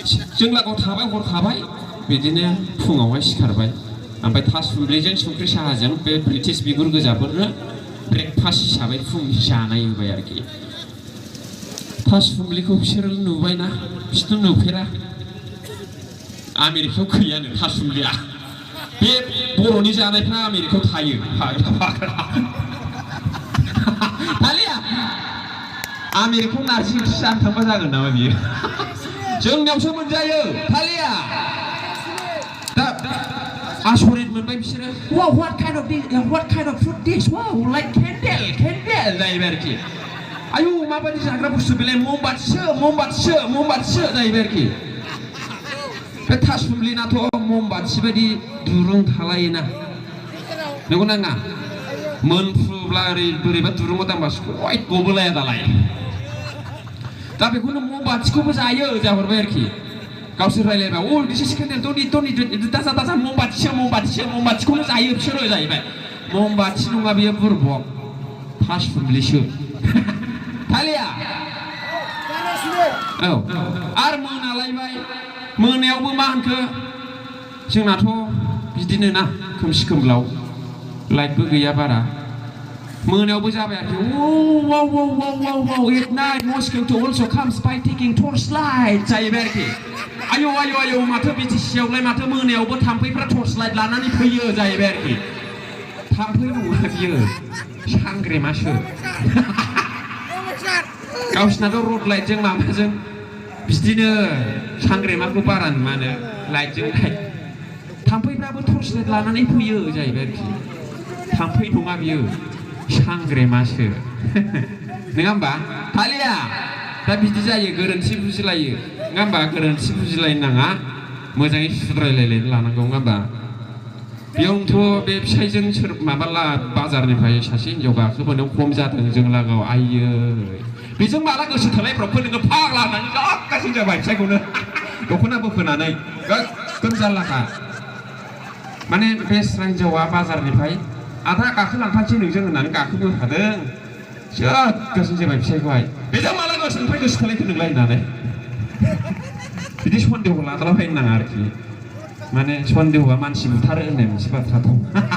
जों लागोआव थाबाय हर थाबाय बिदिनो फुङावहाय सिखारबाय ओमफ्राय थासुमब्लिजों संख्रि साहाजों बे ब्रिटिश बिगुर गोजाफोरनो ब्रेकफास्ट हिसाबै फुंनि जानाय होबाय आरोखि थासुमब्लिखौ बिसोर नुबायना बिसोरथ' नुफेरा आमेरिकायाव गैयानो थासुमब्लिया बे बर'नि जानायफ्रा आमेरिकायाव थायो थालिया आमेरिकायाव नारजि ओंख्रि जानो थांबा जागोन नामा बियो जोंनियावसो मोनजायो थालिया दा आसरित मोनबाय बिसोरो wow what kind of food this wow like candle जाहैबाय आरोखि आयु माबायदि जाग्रा बुस्थु बेलाय ममबाथिसो जाहैबाय आरोखि बे थासुमब्लिनाथ' ममबाथि बायदि दुरुं थालायोना नंगौ नाङा मोनफ्रुब्ला ओरै बोरैबा दुरुङाव दांबा सय गबोलाया दालाय दा बेखौनो ममबाथिखौबो जायो जाहरबाय आरोखि गावसोर रायलायबाय अ दिस इज केन्डेल दाजा ममबाथिखौनो जायो बिसोरो जाहैबाय ममबाथि नङा बेयो बुरबक थासुमब्लिसो थालिया औ आरो मोनालायबाय मोनायावबो मा होनखो जोंनाथ' बिदिनो ना खोमसि खोमलाव लाइटबो गैया बारा मोनायावबो जाबाय आरोखि wow at night mosquito also comes by taking torchlight जाहैबाय आरोखि आयौ माथो बिटिसियावलाय माथो मोनायावबो थाम्फैफ्रा टर्चलाइट लानानै फैयो जाहैबाय आरोखि थाम्फै नङा बियो सांग्रेमासो गावसिनाथ' रड लाइटजों माबाजों बिदिनो सांग्रेमाखौ बारा नुवानो लाइटजों लाइट थाम्फैफ्राबो टर्चलाइट लानानै फैयो जाहैबाय आरोखि थाम्फै नङा बियो सांग्रेमासो नङा होमबा थालिया दा बिदि जायो गोरोन्थि बुजिलायो नङा होमबा गोरोन्थि बुजिलायनो नाङा मोजाङै सुद्रायलायलायनो लानांगौ नङा होमबा बेयावनोथ' बे फिसाइजों सोर माबा बाजारनिफ्राय सासे हिन्जाव गाखोबोनो खम जादों जों लागोआव आयै बेजों माला गोसो थोलायब्रबखो नोङो फाग्ला होननानै जागासिनो जाबाय फिसाइखौनो दख'ना बोखोनानै गोगोम जारलाखा माने बे हिन्जावा बाजारनिफ्राय आधा गाखोलांफानोसै नोंजों होननानै गाखोबोखादों जोगासिनो जाबाय फिसाइखौहाय बेजों माला गोसोनिफ्राय गोसो थोलायखो नोंलाय होननानै बिदि सन्देहखौ लाद्राबायनो नाङा आरोखि माने सन्देहआ मानसि बुथारो होननाय मोनसे बाथ्रा दं